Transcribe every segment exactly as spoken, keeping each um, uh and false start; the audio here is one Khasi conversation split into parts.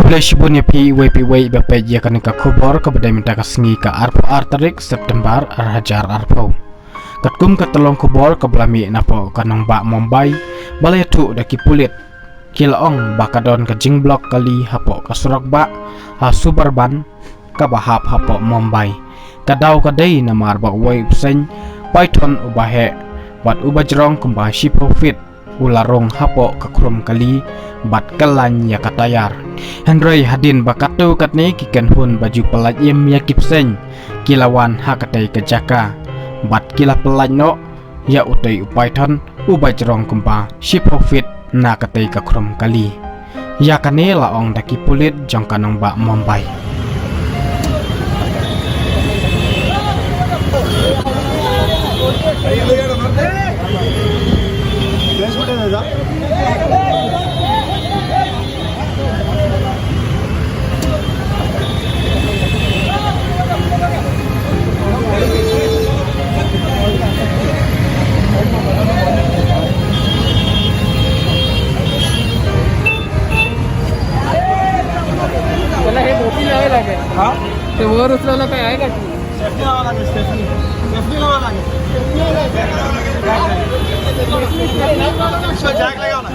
Khublei shibun ïa phi iwei pa iwei ba peit ïa kane ka khubor kaba dei mynta ka sngi ka arphew ar tarik September ar hajar arphew. Katkum ka tyllong khubor kaba la mih napoh ka nongbah Mumbai, ba la ïathuh da ki pulit, ki la ong ba ka don ka jingblok kali hapoh ka surok bah ha Suburban kaba hap hapoh Mumbai. Ka daw ka dei namar ba uwei u bseiñ python uba heh bad uba jrong kumba shiphew feet u la rung hapoh ka khrum kali bad kyllaiñ ïa ka tayar. Hynrei hadien ba katto katne ki kynhun ba ju pyllait im ïa ki bseiñ ki la wan ha katei ka jaka bad ki la pyllait noh ïa utei u python uba jrong kumba shiphew feet na katei ka khrum kali. Ïa kane la ong da ki pulit jong ka nongbah Mumbai. त्याला हे मोठी लावायला लागेल. हा? ते वर उचलायला काय आहे का? स्टेफनी लावा लागेल, स्टेफनी. स्टेफनी लावा लागेल. इसको जैक लगाओ ना.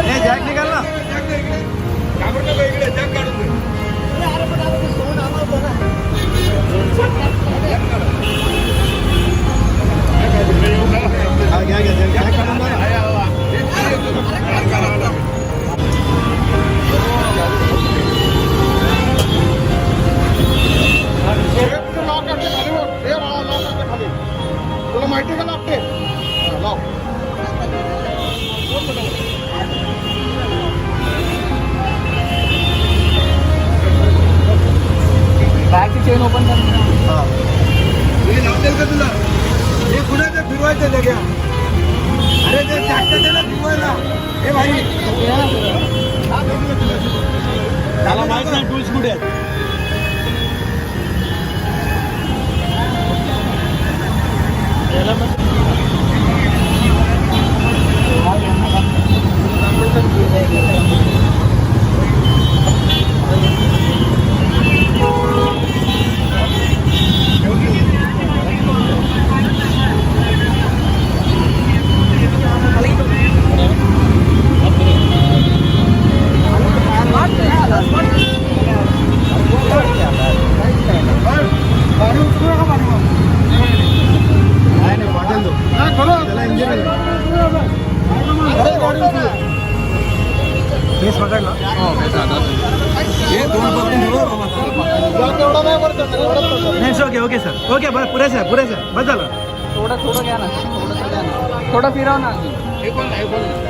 ए, जैक निकालना। आ गया, आ गया, जैक, जैक काढून दे ना। तुला माहिती का लागते? हा, लाव. बॅगची चेन ओपन कर. हा. हे लावतील का तुला? हे कुणाचं फिरवायचं जाग्या? अरे ते ट्रॅक्टर त्याला फिरवायला. हे भाई. त्याला माहित नाही टूल्स कुठे आहेत. नाही, it's okay, okay, sir. Okay, बरं, पुरेसं आहे, पुरेसं आहे. बस झालं. थोडा, थोडं घ्या ना, थोडं, थोडं घ्या ना. थोडं फिरव ना.